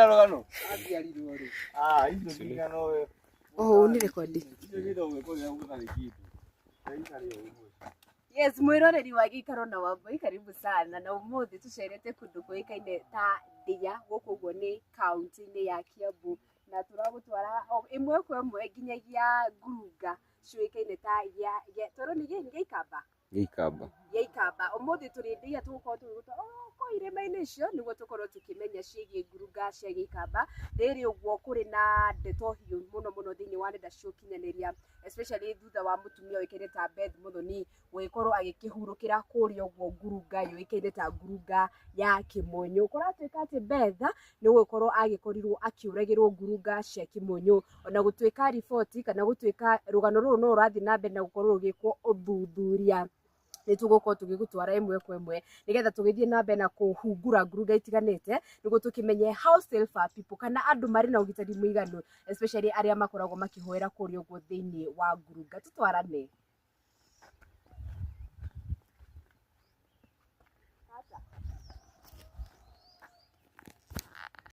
Rũgano. Oh, ni rekodi. Yes, mwiroreri wa gĩikaro na Wambui karibu sana na ũmũthĩ tũcerete kũndũ kũĩkaine ta Ndia gũkũ ũguo nĩ kaunti-inĩ ya Kiambu na tũragũtwara o ĩmwe kwa ĩmwe nginyagia ngurunga ciũĩkaine ta ya twerwo nĩ Gĩikamba. Gĩikamba. Gĩikamba. Ũmũthĩ tũrĩ Ndia tũgũkorwo tũgĩgũtwara o kũu irĩma-inĩ icio nĩguo tũkorwo tũkĩmenya ciĩgiĩ ngurunga cia Gĩikamba. Rĩrĩ ũguo kũrĩ na ndeto hiũ mũno mũno thĩinĩ wa nenda cia ũkinyanĩria, especially thutha wa mũtumia ũĩkaine ta Beth Muthoni gũgĩkorwo agĩkĩhurũkĩra kũrĩa ũguo ngurunga yũĩkaine ta ngurunga ya Kĩmunyũ. Kũratuĩka atĩ Beth nĩ gũgĩkorwo agĩkorirwo akĩũragĩrwo ngurunga cia Kĩmunyũ, ona gũtuĩka riboti kana gũtuĩka rũgano rũrũ no rũrathiĩ na mbere na gũkorwo rũgĩkwo ũthuthuria, nĩ tũgũkorwo tũgĩgũtwara ĩmwe kwa ĩmwe nĩgetha tũgĩthiĩ na mbere na kũhungura ngurunga itiganĩte nĩguo tũkĩmenye how safe are people, kana andũ marĩ na ũgitĩri mũiganu, especially arĩa makoragwo makĩhoera kũrĩa ũguo thĩinĩ wa ngurunga. Tũtwarane.